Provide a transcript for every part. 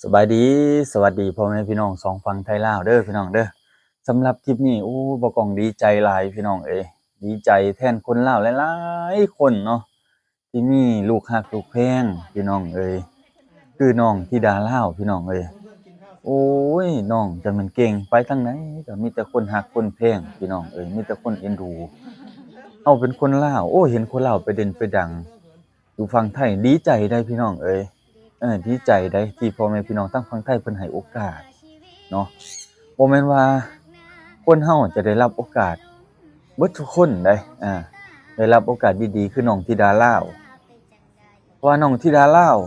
ສະບາຍດີ ສະຫວັດດີພໍ່ແມ່ພີ່ນ້ອງສອງຝັ່ງໄທລາວເດີພີ່ນ້ອງເດີ. ສຳລັບຄລິບນີ້ ໂອ້ ບ່າວກ້ອງດີໃຈຫຼາຍພີ່ນ້ອງເອີຍ, ດີໃຈແທນຄົນລາວຫຼາຍໆຄົນເນາະ ທີ່ມີລູກຮັກລູກແພງພີ່ນ້ອງເອີຍ, ຄືນ້ອງທິດາລາວພີ່ນ້ອງເອີຍ. ໂອ້ຍ ນ້ອງຈະແມ່ນເກັ່ງ, ໄປທາງໃດກໍມີແຕ່ຄົນຮັກຄົນແພງພີ່ນ້ອງເອີຍ, ມີແຕ່ຄົນເອັນດູ. ເຮົາເປັນຄົນລາວ ໂອ້ຍ ເຫັນຄົນລາວໄປເດັ່ນໄປດັງ ຢູ່ຝັ່ງໄທ ດີໃຈໄດ໋ພີ່ນ້ອງເອີຍ. ເອີ ດີໃຈໄດ໋ ທີ່ພໍ່ແມ່ພີ່ນ້ອງທາງຝັ່ງໄທເພິ່ນໃຫ້ໂອກາດເນາະ. ບໍ່ແມ່ນວ່າຄົນເຮົາຈະໄດ້ຮັບໂອກາດເບິດທຸກຄົນໄດ໋ ອ່າ ໄດ້ຮັບໂອກາດດີໆ ຄືນ້ອງທິດາລາວ. ເພາະວ່ານ້ອງທິດາລາວ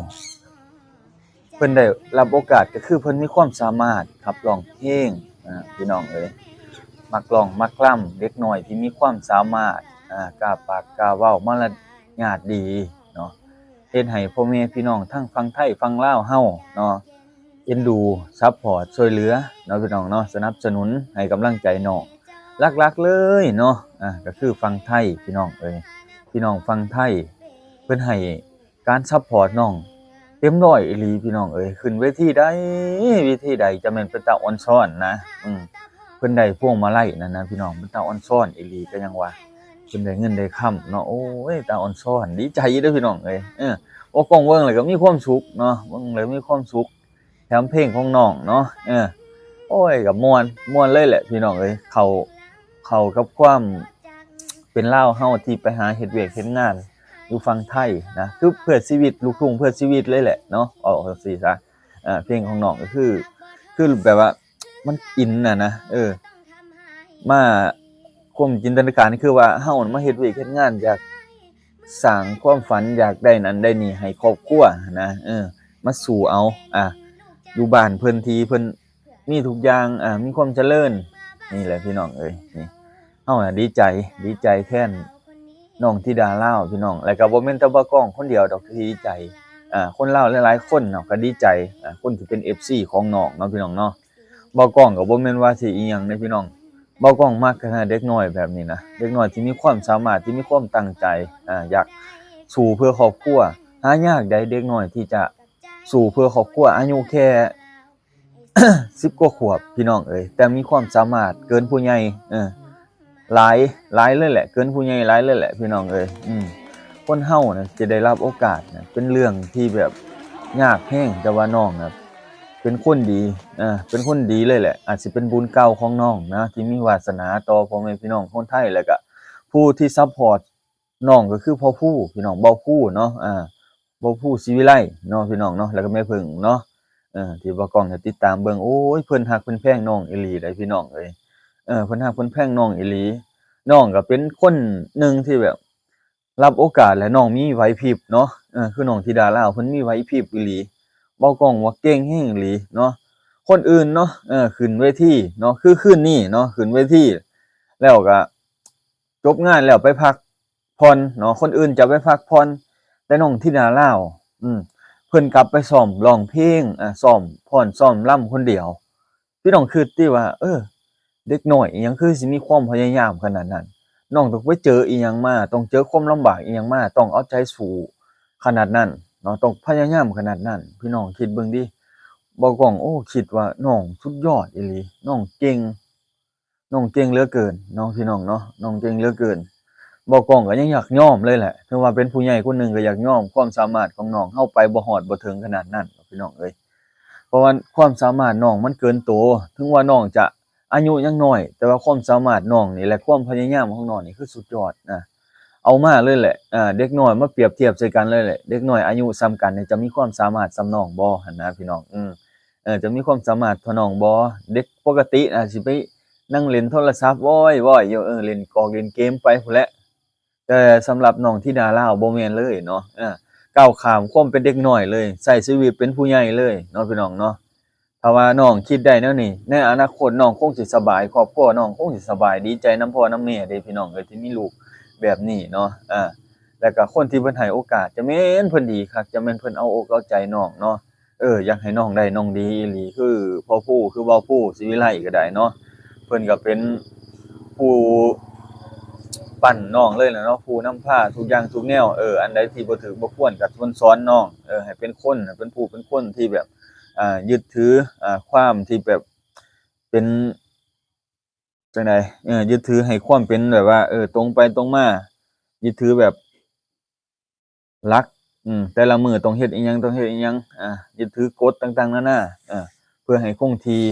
ເພິ່ນໄດ້ຮັບໂອກາດ ກໍຄືເພິ່ນມີຄວາມສາມາດຂັບຮ້ອງເພງ ອ່າ ພີ່ນ້ອງເອີຍ, ມັກຮ້ອງມັກລຳ, ເດັກນ້ອຍທີ່ມີຄວາມສາມາດ ອ່າ ກ້າປາກກ້າເວົ້າ, ມາລະຍາດດີເນາະ, ເຮັດໃຫ້ພໍ່ແມ່ພີ່ນ້ອງທັງຝັ່ງໄທຝັ່ງລາວເຮົາເນາະ ເອັນດູ ຊັບພອດ ຊ່ວຍເຫຼືອເນາະ ພີ່ນ້ອງເນາະ, ສະໜັບສະໜູນໃຫ້ກຳລັງໃຈນ້ອງ. ຫຼັກໆເລີຍເນາະ ອ່າ ກໍຄືຝັ່ງໄທ ພີ່ນ້ອງເອີຍ, ພີ່ນ້ອງຝັ່ງໄທເພິ່ນໃຫ້ ການຊັບພອດນ້ອງເຕັມຮ້ອຍອີ່ຫຼີພີ່ນ້ອງເອີຍ. ຂຶ້ນເວທີໃດເວທີໃດ ຈະແມ່ນເປັນຕາອ່ອນຊ້ອນນະ, ອືມ ເພິ່ນໄດ້ພວງມາໄລນັ້ນນະພີ່ນ້ອງ, ເປັນຕາອ່ອນຊ້ອນອີ່ຫຼີ. ກໍຍັງວ່າເພິ່ນໄດ້ເງິນໄດ້ຄຳເນາະ, ໂອ້ຍ ຕາອ່ອນຊ້ອນ ດີໃຈເດີພີ່ນ້ອງເອີຍ. ເອີ ບໍ່ກ້ອງເບິ່ງແລ້ວກໍມີຄວາມສຸກເນາະ, ເບິ່ງແລ້ວມີຄວາມສຸກ. ແຖມເພງຂອງນ້ອງເນາະ ເອີ ໂອ້ຍ ກໍມ່ວນ ມ່ວນເລີຍແຫຼະພີ່ນ້ອງເອີຍ. ເຂົ້າ ເຂົ້າກັບຄວາມເປັນລາວເຮົາທີ່ໄປຫາເຮັດວຽກເຮັດງານຢູ່ຝັ່ງໄທນະ, ຄືເພື່ອຊີວິດ ລູກທຸ່ງເພື່ອຊີວິດເລີຍແຫຼະເນາະ ເວົ້າຈັ່ງຊີ້ຊະ. ເອີ ເພງຂອງນ້ອງກໍຄື ຄືແບບວ່າມັນອິນນະນະ ເອີ ມາ ຄວາມຈິນຕະນາການຄືວ່າເຮົາມາເຮັດວຽກເຮັດງານ ຢາກສ້າງຄວາມຝັນ ຢາກໄດ້ນັ້ນໄດ້ນີ້ໃຫ້ຄອບຄົວນະ, ເອີ ມາສູ້ເອົາ ອ່າ ຢູ່ບ້ານເພິ່ນທີ່ເພິ່ນມີທຸກຢ່າງ ອ່າ ມີຄວາມຈະເລີນ. ນີ້ແຫຼະພີ່ນ້ອງເອີຍ ນີ້ ເຮົານະດີໃຈ ດີໃຈແທນນ້ອງທິດາລາວພີ່ນ້ອງ. ແລ້ວກໍບໍ່ແມ່ນແຕ່ບ່າວກ້ອງຄົນດຽວດອກທີ່ດີໃຈ, ອ່າ ຄົນລາວຫຼາຍໆຄົນເນາະກໍດີໃຈ, ອ່າ ຄົນທີ່ເປັນເອັຟຊີຂອງນ້ອງເນາະ ພີ່ນ້ອງເນາະ. ບ່າວກ້ອງກໍບໍ່ແມ່ນວ່າຊິອີ່ຫຍັງເດ້ພີ່ນ້ອງ, ບ່າວກ້ອງມັກຂະໜາດເດັກນ້ອຍແບບນີ້ນະ, ເດັກນ້ອຍທີ່ມີຄວາມສາມາດ ທີ່ມີຄວາມຕັ້ງໃຈ ອ່າ ຢາກສູ້ເພື່ອຄອບຄົວ. ຫາຍາກໃດ໋ເດັກນ້ອຍທີ່ຈະສູ້ເພື່ອຄອບຄົວ ອາຍຸແຄ່ ສິບກວ່າຂວບພີ່ນ້ອງເອີຍ, ແຕ່ມີຄວາມສາມາດເກີນຜູ້ໃຫຍ່ ເອີ ຫຼາຍ ຫຼາຍເລີຍແຫຼະ ເກີນຜູ້ໃຫຍ່ຫຼາຍເລີຍແຫຼະພີ່ນ້ອງເອີຍ. ອືມ ຄົນເຮົານະຈະໄດ້ຮັບໂອກາດນະ ເປັນເລື່ອງທີ່ແບບຍາກແຮງ, ແຕ່ວ່ານ້ອງນະເປັນຄົນດີ ເອີ ເປັນຄົນດີເລີຍແຫຼະ. ອາດຊິເປັນບຸນເກົ່າຂອງນ້ອງນະ ທີ່ມີວາສະໜາຕໍ່ພໍ່ແມ່ພີ່ນ້ອງຄົນໄທ ແລ້ວກະຜູ້ທີ່ຊັບພອດ ນ້ອງກໍຄືພໍ່ພູ ພີ່ນ້ອງ ບ່າວພູເນາະ ອ່າ ບ່າວພູ ສີວິໄລເນາະ ພີ່ນ້ອງເນາະ, ແລ້ວກໍແມ່ເພິ່ງເນາະ ເອີ ທີ່ບ່າວກ້ອງໄດ້ຕິດຕາມເບິ່ງ. ໂອ້ຍ ເພິ່ນຮັກເພິ່ນແພງນ້ອງອີ່ຫຼີໃດ໋ ພີ່ນ້ອງເອີຍ. ເອີ ເພິ່ນຮັກເພິ່ນແພງນ້ອງອີ່ຫຼີ. ນ້ອງກໍເປັນຄົນໜຶ່ງທີ່ແບບ ຮັບໂອກາດ ແລະ ນ້ອງມີໄຫວພິບເນາະ, ເອີ ຄືນ້ອງທິດາລາວ ເພິ່ນມີໄຫວພິບອີ່ຫຼີ. ບ່າວກ້ອງວ່າເກັ່ງແຮງອີ່ຫຼີເນາະ. ຄົນອື່ນເນາະ ເອີ ຂຶ້ນເວທີເນາະ ຄືຄືນນີ້ເນາະ ຂຶ້ນເວທີ ແລ້ວກໍ ຈົບງານແລ້ວໄປພັກຜ່ອນເນາະ, ຄົນອື່ນຈະໄປພັກຜ່ອນ ແຕ່ນ້ອງທິດາລາວ ອືມ ເພິ່ນກັບໄປຊ້ອມຮ້ອງເພງ ອາ ຊ້ອມຟ້ອນຊ້ອມລຳຄົນດຽວ. ພີ່ນ້ອງຄິດຕິວ່າ ເອີ ເດັກນ້ອຍອີ່ຫຍັງຄືຊິມີຄວາມພະຍາຍາມຂະໜາດນັ້ນ? ນ້ອງຕ້ອງໄປເຈີອີ່ຫຍັງມາ? ຕ້ອງເຈີຄວາມລຳບາກອີ່ຫຍັງມາ? ຕ້ອງເອົາໃຈສູ້ຂະໜາດນັ້ນເນາະ, ຕ້ອງພະຍາຍາມຂະໜາດນັ້ນ. ພີ່ນ້ອງຄິດເບິ່ງຕິ. ບ່າວກ້ອງ ໂອ້ ຄິດວ່ານ້ອງສຸດຍອດອີ່ຫຼີ, ນ້ອງເກັ່ງ. ນ້ອງເກັ່ງເຫຼືອເກີນເນາະ ພີ່ນ້ອງເນາະ, ນ້ອງເກັ່ງເຫຼືອເກີນ. ບ່າວກ້ອງກໍຍັງຢາກຍອມເລີຍແຫຼະ, ຖືວ່າເປັນຜູ້ໃຫຍ່ຄົນໜຶ່ງກໍຢາກຍອມຄວາມສາມາດຂອງນ້ອງ. ເຮົາໄປບໍ່ຮອດບໍ່ເຖິງຂະໜາດນັ້ນ ພີ່ນ້ອງເອີຍ, ເພາະວ່າຄວາມສາມາດນ້ອງມັນເກີນໂຕ. ເຖິງວ່ານ້ອງຈະອາຍຸຍັງນ້ອຍ ແຕ່ວ່າຄວາມສາມາດນ້ອງນີ້ ແລະ ຄວາມພະຍາຍາມຂອງນ້ອງນີ້ຄືສຸດຍອດນະ, ເອົາມາເລີຍແຫຼະ. ອາ ເດັກນ້ອຍມາປຽບທຽບໃສ່ກັນເລີຍແຫຼະ, ເດັກນ້ອຍອາຍຸສ່ຳກັນນີ້ຈະມີຄວາມສາມາດສ່ຳນ້ອງບໍ່ຫັ້ນນະ ພີ່ນ້ອງ? ເອີ ເອີ ຈະມີຄວາມສາມາດເທົ່ານ້ອງບໍ່? ເດັກປົກກະຕິອາດຊິໄປນັ່ງຫຼິ້ນໂທລະສັບວອຍໆຢູ່, ເອີ ຫຼິ້ນກອກຫຼິ້ນເກມໄປພຸ້ນແຫຼະ. ແຕ່ສຳລັບນ້ອງທິດາລາວບໍ່ແມ່ນເລີຍເນາະ, ເອີ ກ້າວຂ້າມຄວາມເປັນເດັກນ້ອຍເລີຍ, ໃຊ້ຊີວິດເປັນຜູ້ໃຫຍ່ເລີຍເນາະ ພີ່ນ້ອງເນາະ. ຖ້າວ່ານ້ອງຄິດໄດ້ແນວນີ້ ໃນອະນາຄົດນ້ອງຄົງຊິສະບາຍ, ຄອບຄົວນ້ອງຄົງຊິສະບາຍ, ດີໃຈນຳພໍ່ນຳແມ່ເດ້ ພີ່ນ້ອງເອີຍ ທີ່ມີລູກແບບນີ້ເນາະ. ເອີ ແລ້ວກະຄົນທີ່ເພິ່ນໃຫ້ໂອກາດ ຈະແມ່ນເພິ່ນດີຄັກ, ຈະແມ່ນເພິ່ນເອົາອົກເອົາໃຈນ້ອງເນາະ. ເອີ ຢາກໃຫ້ນ້ອງໄດ້ນ້ອງດີອີ່ຫຼີ ຄືພໍ່ພູ ຄືບ່າວພູ ສີວິໄລກໍໄດ້ເນາະ. ເພິ່ນກໍເປັນຜູ້ປັ້ນນ້ອງເລີຍແຫຼະເນາະ, ຜູ້ນຳພາທຸກຢ່າງທຸກແນວ. ເອີ ອັນໃດທີ່ບໍ່ຖືກບໍ່ຄວນກໍເພິ່ນສອນນ້ອງ, ເອີ ໃຫ້ເປັນຄົນ ໃຫ້ເປັນຜູ້ເປັນຄົນທີ່ແບບ ອ່າ ຍຶດຖື ອ່າ ຄວາມທີ່ແບບເປັນ ຈັ່ງໃດ ເອີ ຍຶດຖືໃຫ້ຄວາມເປັນແບບວ່າ ເອີ ຕົງໄປຕົງມາ ຍຶດຖືແບບຫຼັກ ອືມ ແຕ່ລະມື້ຕ້ອງເຮັດອີ່ຫຍັງ ຕ້ອງເຮັດອີ່ຫຍັງ ອ່າ ຍຶດຖືກົດຕ່າງໆນານາ ເອີ ເພື່ອໃຫ້ຄົງທີ່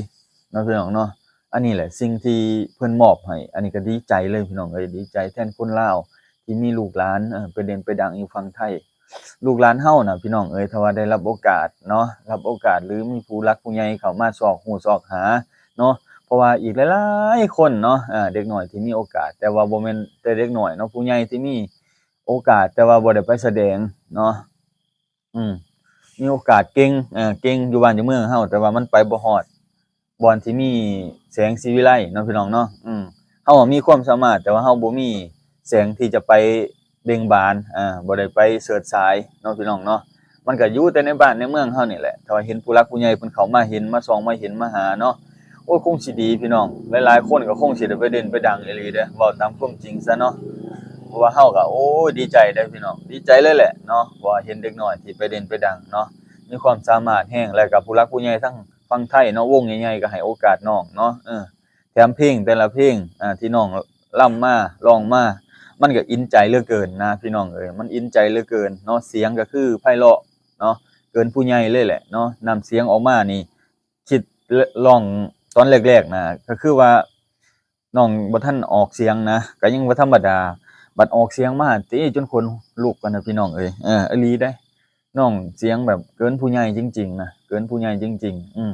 ເນາະ ພີ່ນ້ອງເນາະ. ອັນນີ້ແຫຼະສິ່ງທີ່ເພິ່ນມອບໃຫ້ ອັນນີ້ກໍດີໃຈເລີຍ ພີ່ນ້ອງເອີຍ ດີໃຈແທນຄົນລາວທີ່ມີລູກຫຼານ ເອີ ໄປເດັ່ນໄປດັງຢູ່ຝັ່ງໄທ. ລູກຫຼານເຮົານະ ພີ່ນ້ອງເອີຍ ຖ້າວ່າໄດ້ຮັບໂອກາດເນາະ ຮັບໂອກາດ ຫຼື ມີຜູ້ຫຼັກຜູ້ໃຫຍ່ເຂົ້າມາຊອກຮູ້ຊອກຫາເນາະ ເພາະວ່າອີກຫຼາຍໆຄົນເນາະ ເດັກນ້ອຍທີ່ມີໂອກາດ ແຕ່ວ່າບໍ່ແມ່ນແຕ່ເດັກນ້ອຍເນາະ ຜູ້ໃຫຍ່ທີ່ມີໂອກາດ ແຕ່ວ່າບໍ່ໄດ້ໄປສະແດງເນາະ ອືມ ມີໂອກາດເກັ່ງ ເອີ ເກັ່ງຢູ່ບ້ານຢູ່ເມືອງເຮົາ ແຕ່ວ່າມັນໄປບໍ່ຮອດ ບ່ອນທີ່ມີແສງສີວິໄລເນາະ ພີ່ນ້ອງເນາະ ອືມ ເຮົາອະມີຄວາມສາມາດ ແຕ່ວ່າເຮົາບໍ່ມີແສງທີ່ຈະໄປເບັ່ງບານ ອາ ບໍ່ໄດ້ໄປເສີດສາຍເນາະ ພີ່ນ້ອງເນາະ. ມັນກໍຢູ່ແຕ່ໃນບ້ານໃນເມືອງເຮົານີ້ແຫຼະ ຖ້າວ່າເຫັນຜູ້ຫຼັກຜູ້ໃຫຍ່ເພິ່ນເຂົ້າມາເຫັນ ມາສ່ອງ ມາເຫັນ ມາຫາເນາະ ໂອ້ຍ ຄົງຊິດີ ພີ່ນ້ອງ ຫຼາຍໆຄົນກໍຄົງຊິໄດ້ໄປເດັ່ນໄປດັງອີ່ຫຼີເດ້ ເວົ້າຕາມຄວາມຈິງຊະເນາະ. ເພາະວ່າເຮົາກໍ ໂອ້ຍ ດີໃຈເດ້ ພີ່ນ້ອງ ດີໃຈເລີຍແຫຼະເນາະ ເພາະວ່າເຫັນເດັກນ້ອຍທີ່ໄປເດັ່ນໄປດັງເນາະ ມີຄວາມສາມາດແຮງ ແລ້ວກໍຜູ້ຫຼັກຜູ້ໃຫຍ່ທາງ ຝັ່ງໄທເນາະ ວົງໃຫຍ່ໆກໍໃຫ້ໂອກາດນ້ອງເນາະ ເອີ ແຖມເພງແຕ່ລະເພງ ອ່າ ທີ່ນ້ອງລຳມາ ຮ້ອງມາ ມັນກໍອິນໃຈເຫຼືອເກີນນະ ພີ່ນ້ອງເອີຍ ມັນອິນໃຈເຫຼືອເກີນເນາະ. ສຽງກໍຄືໄພເລາະເນາະ ເກີນຜູ້ໃຫຍ່ເລີຍແຫຼະເນາະ ນ້ຳສຽງອອກມານີ້ ຄິດ ລ- ຮ້ອງຕອນແລກໆນະ ກໍຄືວ່າ ນ້ອງບໍ່ທັນອອກສຽງນະ ກໍຍັງບໍ່ທຳມະດາ ບັດອອກສຽງມາຕິ ຈົນຂົນລຸກຫັ້ນນະ ພີ່ນ້ອງເອີຍ ເອີ ອີ່ຫຼີເດ້ ນ້ອງສຽງແບບເກີນຜູ້ໃຫຍ່ຈິງໆນະ ເກີນຜູ້ໃຫຍ່ຈິງໆ ອືມ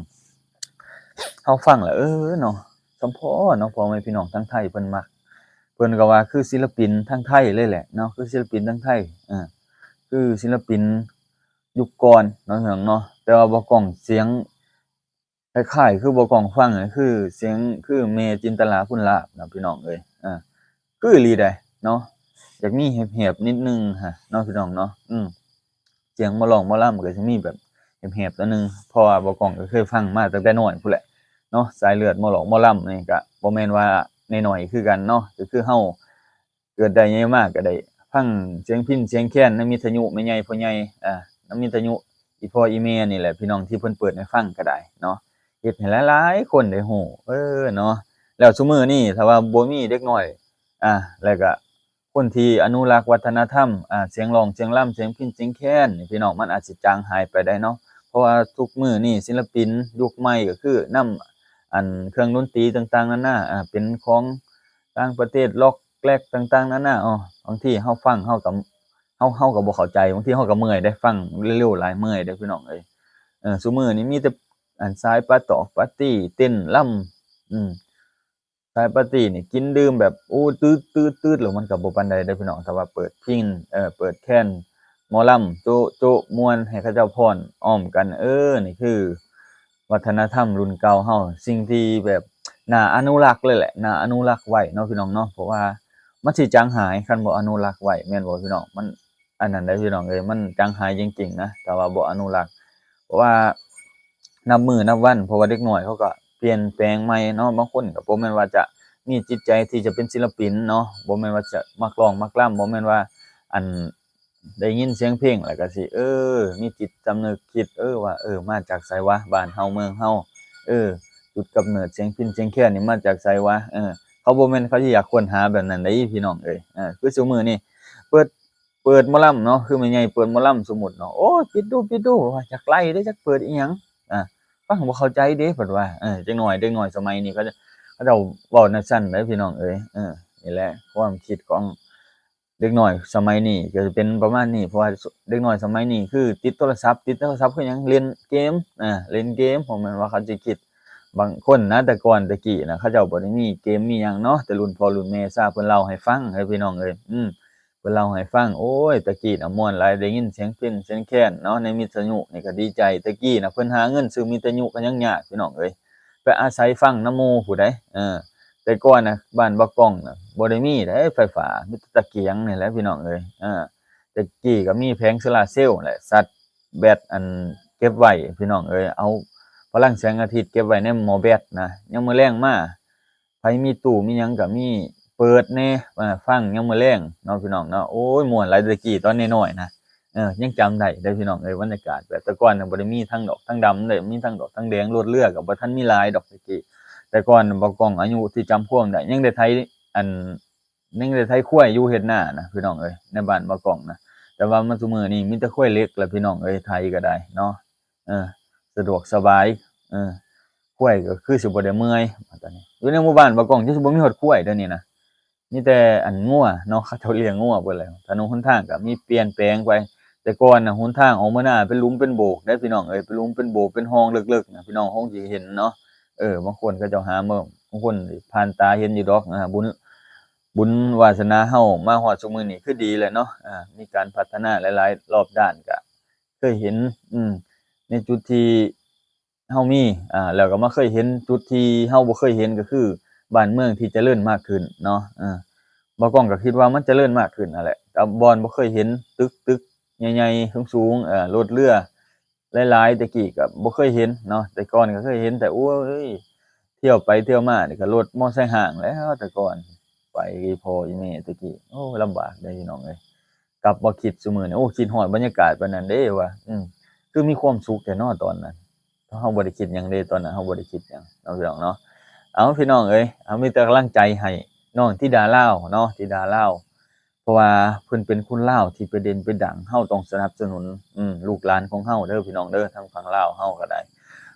ເຮົາຟັງແລ້ວ ເອີເນາະ ສຳພໍເນາະ ພໍ່ແມ່ພີ່ນ້ອງທາງໄທເພິ່ນມັກ ເພິ່ນກໍວ່າຄືສິລະປິນທາງໄທເລີຍແຫຼະເນາະ ຄືສິລະປິນທາງໄທ ເອີ ຄືສິລະປິນຍຸກກ່ອນເນາະ ເນາະ ແຕ່ວ່າບໍ່ກ້ອງສຽງ ຄ້າຍໆຄືບໍ່ກ້ອງຟັງ ຄືສຽງຄືແມ່ຈິນຕະລາ ພຸນລາບນະ ພີ່ນ້ອງເອີຍ ເອີ ຄືອີ່ຫຼີໃດເນາະ ຢາກມີແຫບໆນິດໜຶ່ງຫັ້ນເນາະ ພີ່ນ້ອງເນາະ ອືມ ສຽງໝໍຮ້ອງໝໍລຳກໍຊິມີແບບແຫບໆໜ້ອຍໜຶ່ງ ເພາະວ່າບໍ່ກ້ອງກໍເຄີຍຟັງມາຕັ້ງແຕ່ນ້ອຍພຸ້ນແຫຼະເນາະ ສາຍເລືອດໝໍຮ້ອງໝໍລຳນີ້ກໍບໍ່ແມ່ນວ່ານ້ອຍໆຄືກັນເນາະ ກໍຄືເຮົາ ເກີດໄດ້ໃຫຍ່ມາກໍໄດ້ຟັງສຽງພິນສຽງແຄນໃນວິທະຍຸແມ່ໃຫຍ່ພໍ່ໃຫຍ່ ອ່າ ນຳວິທະຍຸອີ່ພໍ່ອີ່ແມ່ນີ້ແຫຼະ ພີ່ນ້ອງ ທີ່ເພິ່ນເປີດໃຫ້ຟັງກໍໄດ້ເນາະ ເຮັດໃຫ້ຫຼາຍໆຄົນໄດ້ຮູ້ ເອີ ເນາະ. ແລ້ວຊຸມື້ນີ້ຖ້າວ່າບໍ່ມີເດັກນ້ອຍ ອ່າ ແລ້ວກະຄົນທີ່ອະນຸລັກວັດທະນະທຳ ອ່າ ສຽງຮ້ອງສຽງລຳ ສຽງພິນສຽງແຄນນີ້ ພີ່ນ້ອງ ມັນອາດຊິຈາງຫາຍໄປໄດ້ເນາະ ເພາະວ່າທຸກມື້ນີ້ສິລະປິນຍຸກໃໝ່ກໍຄືນຳ ອັນ ເຄື່ອງດົນຕີຕ່າງໆນານາ ອ່າ ເປັນຂອງ ຕ່າງປະເທດ ລັອກແລັກຕ່າງໆນານາ ເອົາ ບາງທີເຮົາຟັງເຮົາກໍ ເຮົາ ເຮົາກໍບໍ່ເຂົ້າໃຈ ບາງທີເຮົາກໍເມື່ອຍເດ້ ຟັງເລັວໆຫຼາຍເມື່ອຍເດ້ ພີ່ນ້ອງເອີຍ. ເອີ ຊຸມື້ນີ້ມີແຕ່ ອັນ ສາຍປາຕອກປາຕີ້ ເຕັ້ນລຳ ອືມ ສາຍປາຕີ້ນີ້ກິນດື່ມແບບ ໂອ້ ຕື້ດໆໆ ແລ້ວມັນກໍບໍ່ປານໃດເດ້ ພີ່ນ້ອງ. ຖ້າວ່າເປີດພິນ ເອີ ເປີດແຄນ ໝໍລຳໂຈະໆ ມ່ວນໃຫ້ເຂົາເຈົ້າຟ້ອນອ້ອມກັນ ເອີ ນີ້ຄື ວັດທະນະທຳລຸ້ນເກົ່າເຮົາ ສິ່ງທີ່ແບບໜ້າອະນຸລັກເລີຍແຫຼະ ໜ້າອະນຸລັກໄວ້ເນາະ ພີ່ນ້ອງເນາະ ເພາະວ່າມັນຊິຈາງຫາຍ ຄັນບໍ່ອະນຸລັກໄວ້ ແມ່ນບໍ່ ພີ່ນ້ອງ? ມັນອັນນັ້ນເດ້ ພີ່ນ້ອງເອີຍ ມັນຈາງຫາຍຈິງໆນະ ຖ້າວ່າບໍ່ອະນຸລັກ ເພາະວ່ານັບມື້ນັບວັນ ເພາະວ່າເດັກນ້ອຍເຂົາກໍປ່ຽນແປງໃໝ່ເນາະ ບາງຄົນກໍບໍ່ແມ່ນວ່າຈະມີຈິດໃຈທີ່ຈະເປັນສິລະປິນເນາະ ບໍ່ແມ່ນວ່າຈະມັກຮ້ອງມັກລຳ ບໍ່ແມ່ນວ່າ ອັນ ໄດ້ຍິນສຽງເພງແລ້ວກໍຊິ ເອີ ມີຈິດສຳນຶກຄິດ ເອີ ວ່າ ເອີ ມາຈາກໃສວະ ບ້ານເຮົາເມືອງເຮົາ ເອີ ຈຸດກຳເນີດສຽງພິນສຽງແຄນນີ້ມາຈາກໃສວະ ເອີ ເຂົາບໍ່ແມ່ນເຂົາຊິຢາກຄົ້ນຫາແບບນັ້ນເດ້ ພີ່ນ້ອງເອີຍ. ເອີ ຄືຊຸມື້ນີ້ເປີດ ເປີດໝໍລຳເນາະ ຄືແມ່ໃຫຍ່ເປີດໝໍລຳ ສົມມຸດເນາະ ໂອ້ຍ ປິດດູ ປິດດູ ວ່າຢາກໄລ່ເດ້ ຈັກເປີດອີ່ຫຍັງ ອ່າ ຟັງບໍ່ເຂົ້າໃຈເດ້ ເພິ່ນວ່າ ເອີ ເດັກນ້ອຍ ເດັກນ້ອຍສະໄໝນີ້ເຂົາ ເຂົາເຈົ້າເວົ້າແນວຊັ້ນເດ້ ພີ່ນ້ອງເອີຍ. ເອີ ນີ້ແຫຼະຄວາມຄິດຂອງ ເດັກນ້ອຍສະໄໝນີ້ກໍຈະເປັນປະມານນີ້ ເພາະວ່າເດັກນ້ອຍສະໄໝນີ້ຄືຕິດໂທລະສັບ ຕິດໂທລະສັບຄືຫຍັງ ຫຼິ້ນເກມ ອ່າ ຫຼິ້ນເກມ ບໍ່ແມ່ນວ່າເຂົາຊິຄິດ ບາງຄົນນະ ແຕ່ກ່ອນແຕ່ກີ້ນະ ເຂົາເຈົ້າບໍ່ໄດ້ມີເກມມີຫຍັງເນາະ ແຕ່ລຸ້ນພໍ່ລຸ້ນແມ່ຊາເພິ່ນເລົ່າໃຫ້ຟັງເດີ ພີ່ນ້ອງເອີຍ ອືມ ເພິ່ນເລົ່າໃຫ້ຟັງ ໂອ້ຍ ແຕ່ກີ້ນະມ່ວນຫຼາຍ ໄດ້ຍິນສຽງເພງສຽງແຄນເນາະ ໃນວິທະຍຸນີ້ກໍດີໃຈ ແຕ່ກີ້ນະເພິ່ນຫາເງິນຊື້ວິທະຍຸກໍຍັງຍາກ ພີ່ນ້ອງເອີຍ ໄປອາໄສຟັງນຳໝູ່ຜູ້ໃດ ເອີ ແຕ່ກ່ອນນະ ບ້ານບໍ່ກ້ອງນະ ບໍ່ໄດ້ມີໃດໄຟຟ້າ ມີແຕ່ຕະກຽງນີ້ແຫຼະ ພີ່ນ້ອງເອີຍ ເອີ ແຕ່ກີ້ກໍມີແຜງໂຊລາເຊວແຫຼະ ຊັດແບັດ ອັນ ເກັບໄວ້ ພີ່ນ້ອງເອີຍ ເອົາພະລັງແສງອາທິດເກັບໄວ້ໃນໝໍ້ແບັດນະ ຍາມມື້ແລງມາ ໃຜມີຕູ້ມີຫຍັງກໍມີເປີດແດ່ ອ່າ ຟັງຍາມມື້ແລງເນາະ ພີ່ນ້ອງເນາະ. ໂອ້ຍ ມ່ວນຫຼາຍ ແຕ່ກີ້ຕອນນ້ອຍໆນະ ເອີ ຍັງຈຳໄດ້ເດີ້ພີ່ນ້ອງເອີຍ ບັນຍາກາດແບບແຕ່ກ່ອນນະ ບໍ່ໄດ້ມີທັງດອກທັງດຳເດ້ ມີທັງດອກທັງແດງ ລົດເຮືອກໍບໍ່ທັນມີຫຼາຍດອກແຕ່ກີ້ ແຕ່ກ່ອນນະ ບ່າວກ້ອງອາຍຸທີ່ຈຳຄວາມໄດ້ ຍັງໄດ້ໄຖ ອັນ ຍັງໄດ້ໄຖຄວາຍຢູ່ເຮັດນານະ ພີ່ນ້ອງເອີຍ ໃນບ້ານບ່າວກ້ອງນະ ແຕ່ວ່າມາຊຸມື້ນີ້ມີແຕ່ຄວາຍເຫຼັກລະ ພີ່ນ້ອງເອີຍ ໄຖກໍໄດ້ເນາະ ເອີ ສະດວກສະບາຍ ເອີ ຄວາຍກໍຄືຊິບໍ່ໄດ້ເມື່ອຍ ຢູ່ໃນໝູ່ບ້ານບ່າວກ້ອງ ຈະຊິບໍ່ມີຮອດຄວາຍດຽວນີ້ນະ ມີແຕ່ອັນງົວເນາະ ເຂົາເຈົ້າລ້ຽງງົວເບິດແລ້ວ ຖະໜົນຫົນທາງກໍມີປ່ຽນແປງໄປ ແຕ່ກ່ອນນະ ຫົນທາງອອກມານາເປັນຫຼຸມເປັນໂບກເດ້ ພີ່ນ້ອງເອີຍ ເປັນຫຼຸມເປັນໂບກ ເປັນຮ່ອງເລິກໆນະ ພີ່ນ້ອງຄົງຊິເຫັນເນາະ ເອີ ບາງຄົນເຂົາເຈົ້າຫາມາ ບາງຄົນຜ່ານຕາເຫັນຢູ່ດອກ ອ່າ ບຸນ ບຸນວາສະໜາເຮົາມາຮອດຊຸມື້ນີ້ຄືດີແຫຼະເນາະ ອ່າ ມີການພັດທະນາຫຼາຍໆ ລອບດ້ານ ກະເຄີຍເຫັນ ອືມ ໃນຈຸດທີ່ ເຮົາມີ ອ່າ ແລ້ວກໍມາເຄີຍເຫັນຈຸດທີ່ເຮົາບໍ່ເຄີຍເຫັນ ກໍຄືບ້ານເມືອງທີ່ຈະເລີນມາກຂຶ້ນເນາະ ເອີ ບ່າວກ້ອງກໍຄິດວ່າມັນຈະເລີນມາກຂຶ້ນຫັ້ນແຫຼະ ແຕ່ບ່ອນບໍ່ເຄີຍເຫັນຕຶກ ຕຶກໃຫຍ່ໆ ສູງໆ ເອີ ລົດເຮືອຫຼາຍໆ ແຕ່ກີ້ກໍບໍ່ເຄີຍເຫັນເນາະ ແຕ່ກ່ອນກໍເຄີຍເຫັນແຕ່ ໂອ້ຍ ທ່ຽວໄປທ່ຽວມານີ້ກໍລົດມໍໄຊຫ້າງແລ້ວ ແຕ່ກ່ອນ ໄປອີ່ພໍ່ອີ່ແມ່ແຕ່ກີ້ ໂອ້ ລຳບາກເດ້ພີ່ນ້ອງເອີຍ ກັບມາຄິດຊຸມື້ນີ້ ໂອ້ ຄິດຮອດບັນຍາກາດປານນັ້ນເດ້ວ່າ ອືມ ຄືມີຄວາມສຸກແທ້ເນາະຕອນນັ້ນ ເຮົາບໍ່ໄດ້ຄິດຫຍັງເດ້ ຕອນນັ້ນເຮົາບໍ່ໄດ້ຄິດຫຍັງເນາະ ພີ່ນ້ອງເນາະ ເອົາ ພີ່ນ້ອງເອີຍ ເອົາ ມີແຕ່ກຳລັງໃຈໃຫ້ນ້ອງທິດາລາວເນາະ ທິດາລາວ ເພາະວ່າເພິ່ນເປັນຄົນລາວທີ່ໄປເດັ່ນໄປດັງ ເຮົາຕ້ອງສະໜັບສະໜູນ ອືມ ລູກຫຼານຂອງເຮົາເດີ ພີ່ນ້ອງເດີ ທາງຝັ່ງລາວເຮົາກໍໄດ້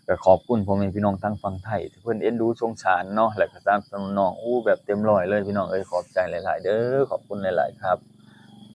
ກໍຂອບຄຸນພໍ່ແມ່ພີ່ນ້ອງທາງຝັ່ງໄທ ທີ່ເພິ່ນເອັນດູສົງສານເນາະ ແລະກໍສະໜັບສະໜູນນ້ອງ ໂອ້ ແບບເຕັມຮ້ອຍເລີຍ ພີ່ນ້ອງເອີຍ ຂອບໃຈຫຼາຍໆເດີ ຂອບຄຸນຫຼາຍໆຄັບ.